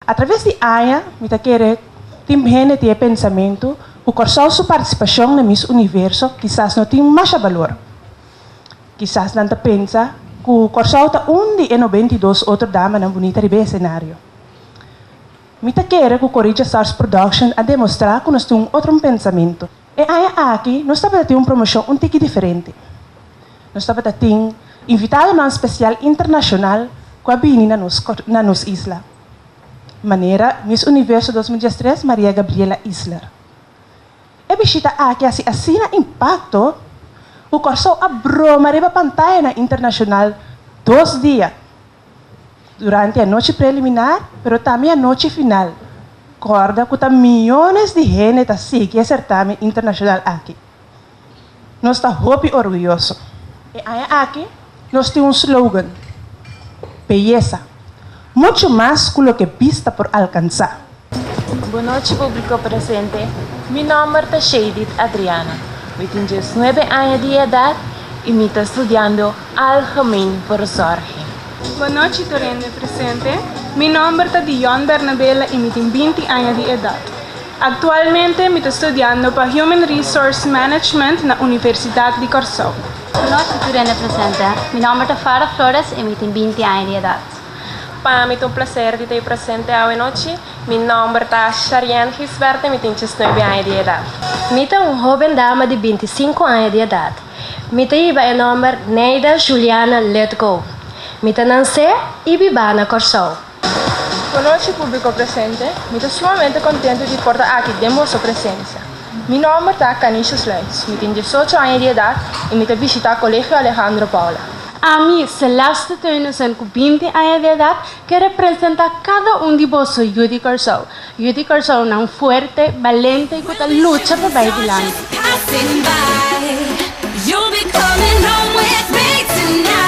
Atraves di aña, mi ta kere tin hende tin e pensamentu ku Kòrsou su partisipashon na Miss Universo kisas no tin masha balor. Kisas nan ta pensa ku Kòrsou ta un di e 92 otro damanan bunita riba e esenario. Mi ta kere ku Corilla Stars Production a demostrá ku nos tin un otro pensamentu. E aña aki nos tabata tin un promoshon un tiki diferente. Nos tabata tin invitadonan spesial internashonal ku a bini na nos na nos isla. Manera Miss Universo 2013 Maria Gabriela Isler. E bishita aki a hasi asina impakto ku Kòrsou a broma riba pantayanan internashonal 2 dia. Durante anochi preliminar, pero tambe anochi final. Kòrda ku ta miónes di hende ta sigui e sertamen internashonal aki. Nos ta hopi orguyoso. E aña aki nos tin un slogan: "Beyesa, muchu mas ku loke bista por alkansá." Bon nochi, públiko presente. Mi nòmber ta Shadid Adriana. Mi tin 19 aña di edat i mi ta studiando Algemeen Verzorging. Bon nochi, tur hende presente. Mi nòmber ta Dion Bernabela i mi tin 20 aña di edat. Aktualmente mi ta studiando pa Human Resource Management na Universidat di Kòrsou. Bon nochi, tur hende presente. Mi nòmber ta Farah Flores i mi tin 20 aña di edat. Pa mi ta un plaser di ta presente awe nochi. Mi nòmber ta Shariane Gisbert i mi tin 19 aña di edat. Mi ta un hóben dama di 25 aña di edat. Mi ta hiba e nòmber Neida Juliana Letgo. Mi ta nase i biba na Kòrsou. Bon nochi, públiko presente. Mi ta sumamente kontentu di por ta aki den boso presensia. Mi nòmber ta Kanisha Sluis. Mi tin 18 aña di edat i mi ta bishitá Kolegio Alejandro Paula. Ami, Celeste Teunissen, ku 20 aña di edat, ke representá kada un di boso yu di Kòrsou. Yu di Kòrsou nan fuerte, balente i ku ta lucha pa bai dilanti. Passing by. You'll be coming home with me tonight.